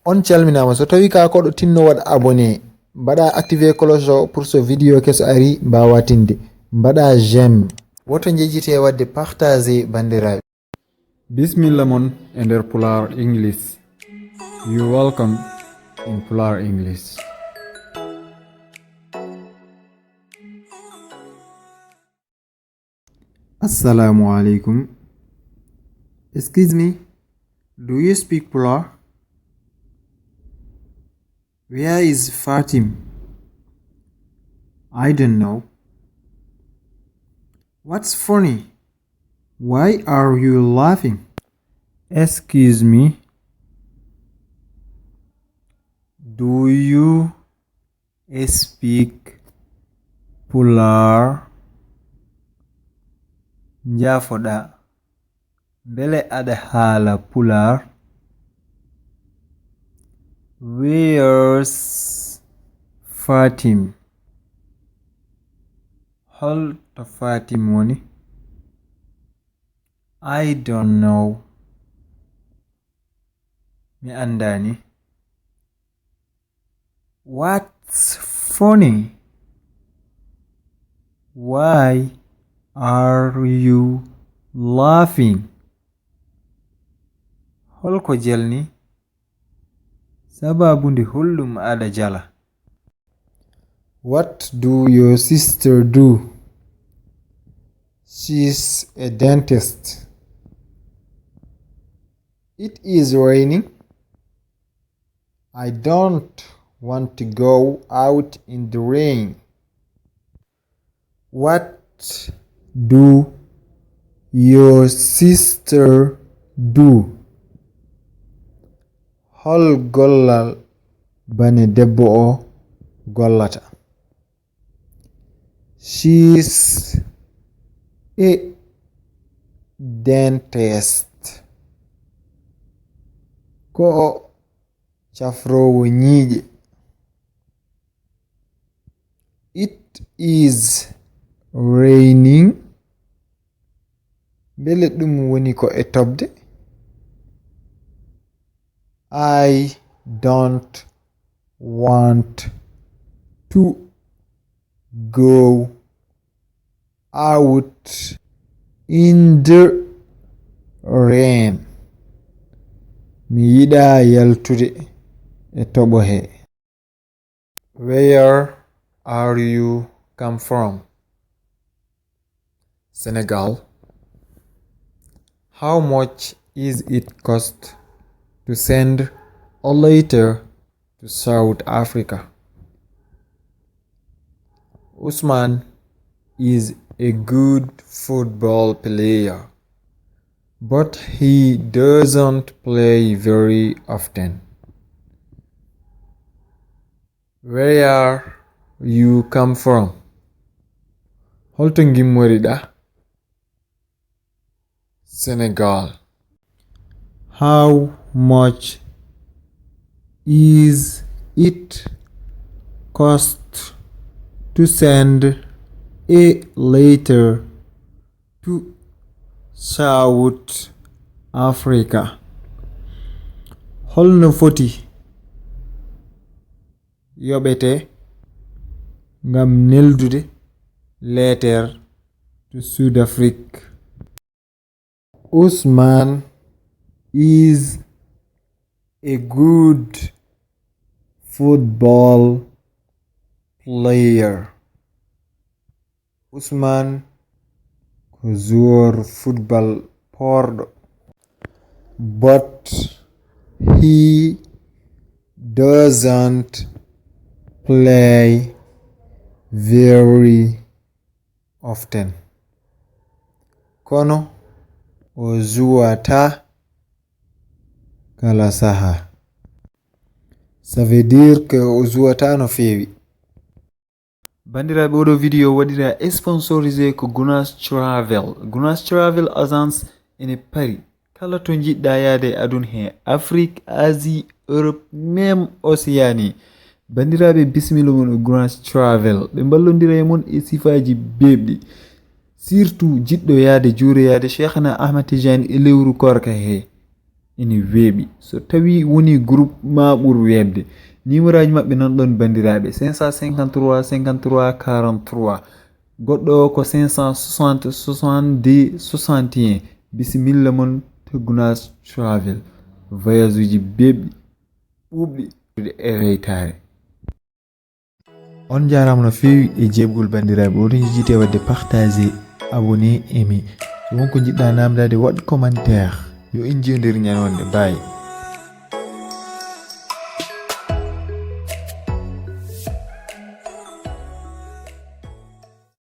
On calminama so tawi ka ko do tinno wad abonné bada activer cloche pour ce vidéo keso ari mbawa tinde bada j'aime woto jejjite wadde partager bandiraɓe. Bismillah mon e nder Pular English. You welcome in Pular English. Assalamu alaikum. Excuse me, do you speak Pular? Where is Fatim? I don't know. What's funny? Why are you laughing? Excuse me. Do you speak Pular? Njafoɗa. Bele ada hala Pular. Where's Fatim? Holto Fatim woni? I don't know. Mi andani. What's funny? Why are you laughing? Holko jelni? Sababu ndi hullum ada jala. What do your sister do? She's a dentist. It is raining. I don't want to go out in the rain. What do your sister do? Hol gollal bane debbo o gollata. She's a dentist. Ko chafrowo nyije. It is raining. Bele dum woni ko e tobde. I don't want to go out in the rain. Mi yida yaltude e tobo he. Where are you come from? Senegal. How much is it cost to send a letter to South Africa? Usman is a good football player, but he doesn't play very often. Where you come from? Holto gimmorida? Senegal. How much is it cost to send a letter to South Africa? Holno foti yobete ngam neldude letter to South Africa. Usman is a good football player. Usman ko joueur football pordo, but he doesn't play very often. Kono o jouata kala saha. Ça veut dire que o jouata no fewi. Bandiraɓe oɗo video waɗira sponsorisé ko Gunas Travel. Gunas Travel Agence ene pari kala to jiɗɗa yaade adun he Afrique, Asie, Europe, même Océanie. Bandiraɓe bismillah mon Gunas Travel. Ɓe ballodira e mon e sifaji bebɗi. Surtout jiɗɗo yaade juure yaade Cheikhna Ahmad Tijani e lewru korka he. ina weeɓi. So tawi woni groupe ma ɓuri weebde, numéro aji maɓɓe nan ɗon bandiraɓe 553 53 43, goɗɗo ko 560 70 61. Bisimilla mon to Gunas Travel, voyage uji beɓɗi ɓuuɓɗi e weytare. On jarama no fewi e jebgol bandiraɓe. Oɗon jijjite wadde partager, abonné, aimé. So wonko jiɗɗa namdade waɗ commentaire. Yo en jewdir ñalawde. Bye.